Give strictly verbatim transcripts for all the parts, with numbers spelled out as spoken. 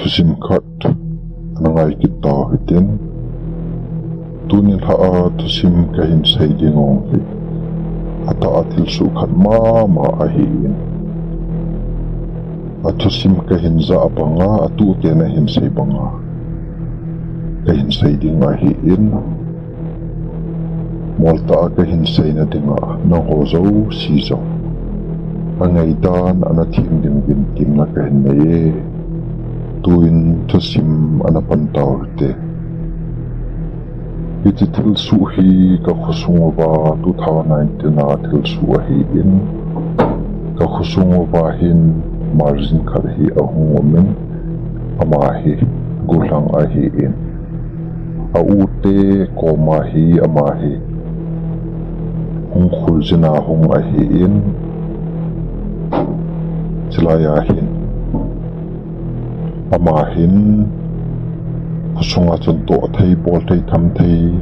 Thusim khat ana ngai kit tau hitin. Tuni lha a thusim kahin sei ding u hi atah a thilsoh khat mama ahin. Athusim kahin jah banga, atuhte nahin sei banga kahin sei ding ahin. Moltah a kahin seina dinga nangho jouse jong angaidan ana them ding uvin temna kahin nei e. Tuin thusim ana pan tau hite. Hiche thilsoh hi kakhosung uva two thousand nineteen a thilsoh ahin, kakhosung uva hin margin khat hi ahung umin, ama hi gollhang ahin, a-u te koma hi ama hi hung kholjin a hung ahin, chulai a hin ama hin khosunga chun toh thei, bol thei, tham thei,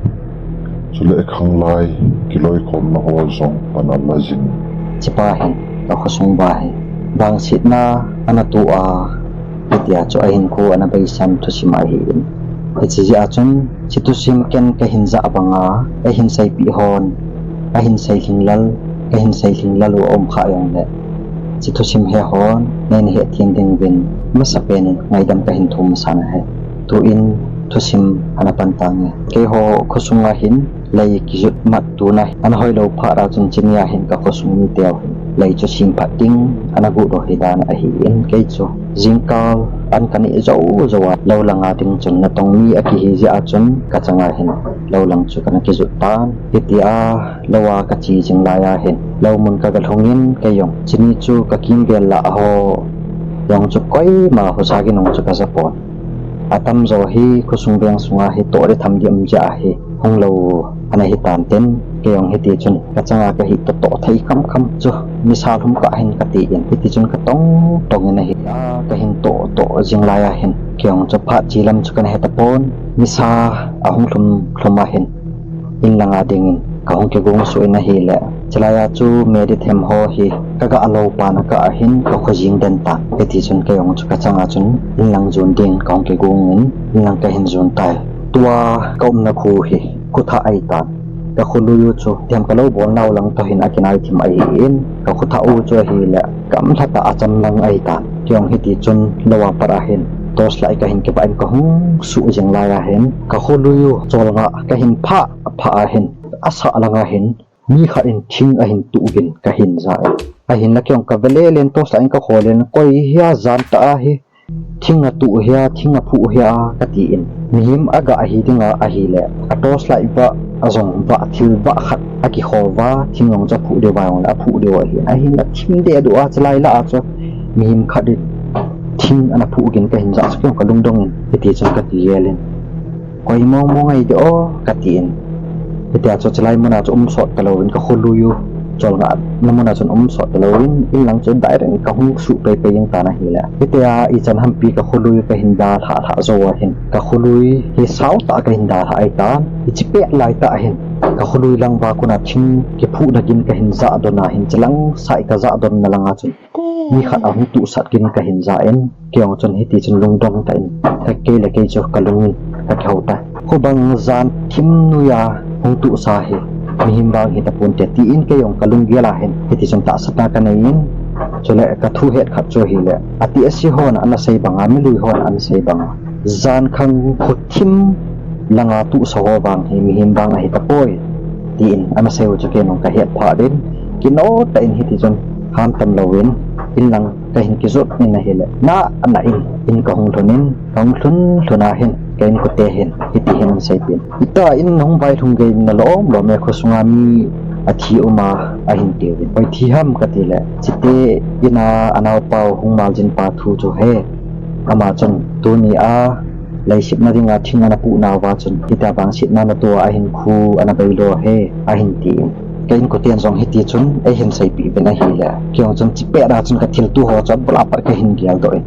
chule khanglai kiloikhomna ho jong pan ala jin. Hichepa hin kakhosung uva hi vangsetna ana toh a, hitia chu ahinkho ana beisan thusim ahin. Hiche jeh a chun hiche thusim ken kahin jah banga, ahin seipeh hon ahin sei lhinglel, kahin sei lhinglel u aum kha jongle, hiche thusim he hon neihin hethem ding uvin masapen in ngaidam kahin thum masan ahi. Tuin thusim ana pan tange. Keiho khosunga hin lei kijot mat tuna ana hoilou phat a chun, chunia hin kakhosung miteu hin lei chu semphat ding ana got u hidan ahin, kei chu jingkal an kaneh jou jou a lou langa ding chun natong mi akihi jeh a chun kachanga hin lou lang chu kana kijot tan. Hitia lou a kache jing lai a hin lou mun kaga lhungin, kei jong chuni chu kakimvel lah ho jong chu koima husa gin jong chu kaja pon. Atamjo hi khosung veng sunga hi toh ding tham ding um jeh a hi hung lou ana hitan tin, kei jong hiti chun kachanga kahi toh toh thei khamkham chu nisa lhum tah hin katin, hiti chun katong tong in ahile kahin toh toh jing lai a hin kei jong chu phat che lam chu kana he tapon, nisa ahung lhum lhum a hin inlanga dingin kahung kigong suh in ahile, chulai a chu medic hem ho hi kaga lou pa na kah a hin kakho jing den tan. Hiti chun kei jong chu kachanga chun inlang jon dingin kahung kigong in inlang kahin jon tai. Tua kaumna kho hi khothah ahitan. Kakholui u chu ipi ham kalou bolnau lang toh hin akinai thim ahin, kakhothah u chu ahile gamlha tah a cham lang ahitan. Kei jong hiti chun lou a pat a hin torchlight kahin kivah in kahung suh jing lai a hin kakholui u cholngah kahin phah phah a hin asah lang a hin mi khat in thing ahin tuh gin kahin ja e. Ahinla kei jong kave lelen torchlight in kakho len, koi hia jan tah a hi thing atuh hia, thing aphuh hia katin, mihem aga ahi dinga ahile a torchlight vah a jong vah, thil vah khat akikho uva thing jong chu aphuh diu va jongle aphuh diu ahin, ahinla thim deh duh a chulai lah a chu mihem khat in thing ana phuh gin kahin ja chu kei jong kalungdong in hiti chun kati jel in, koi mong mong ahi de o katin. Hitia chu chulai muna chu um sot talouvin kakholui u cholngah na muna chun um sot talouvin inlang chu direct kahung suh peipei jeng tan ahile, hitia ichan hampi kakholui kahin dalhah lhah jou a hin kakholui hi saotah kahin dalhah ahitan. Hiche pet laitah a hin kakholui lang uva kona thing kiphuhna gin kahin jah don a hin, chulang sah kajah donna langa chun mi khat ahung tuhsat gin kahin ja in, kei jong chun hiti chun lungdong tah in kakei le kei chu kalung in kakihou tai. Khubang jan thim noiya hung tuhsa hi mihem vang hitaponte tin kei jong kalunggel a hin hiti chun tahsanna kanei in, chule kathu het khat chu ahile, atehse hon ana sei banga, milui hon ana sei banga, jan khang kho thim langa tuhsa ho vang hi mihem vang ahitapoi tin ana sei u chu kei jong kahet phat in, kino tah in hiti chun hamtam louvin inlang kahin kijot in ahile, na ana in, in kahung lhun in, kahung lhun lhun a hin ka inkote hin hiti hin ahin seipeh in, ita in nahung vailhung gei nalom lom e, khosunga mi athi um a ahin tiuvin, koi thi ham katile, chite in a anaopau hung maljin pa thu chu ahi. Ama chun tunia leisepna dinga thing ana puhnauva chun hitia vangsetna natoh a ahinkho ana beilou ahi ahin tin, ka inkoten jong hiti chun eihin seipeh uvin ahile, kei jong chun chupet a chun kathilto ho chu abul a pat kahin geldoh in,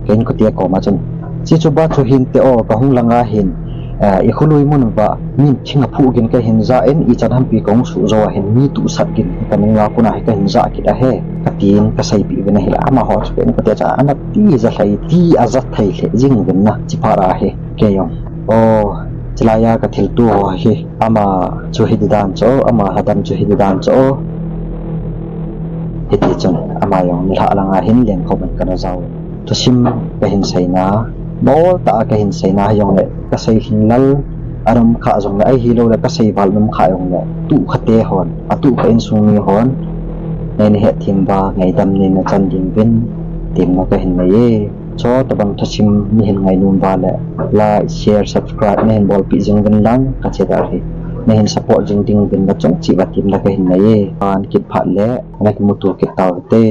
ka inkote koma chun, chuche chu ba chu hinte o, kahung langa hin Eh, i khului mun uva min thing aphuh gin kahin jah in, ichan hampi kahung suh jou ahin mi tuhsat gin kanung a kona hi kahin jah kit ahi, katin kaseipeh uvin ahile, amaho chu pen kati cha ana tija lhai ti aja thei lheh jing uvin na, chuphat ahi. Kei jong, o, chulaiya kathilto ho hi, ama chu hiti dan chu, ama lhadam chu hiti dan chu, hitichun ama jong nilhah langa hin lengkhom in kana jao. Thusim kahin seina, boltah a kahin seina hijongle, kasei lhinglel aum kha jongle, ahiloule kasei val um kha jongle, tuhkhate hon, atuhkha insung mi hon neina hetthem uva, ngaidam neina chan ding uvin temna kahin nei e. Chutobang thusim neihin ngainom uva le, like, share, subscribe neihin bolpeh jing uvin lang, kache dal hi neihin support jing ding uvin la chung cheh uva temna kahin nei e. Aban kit phat le ana kimuto kit tau hite.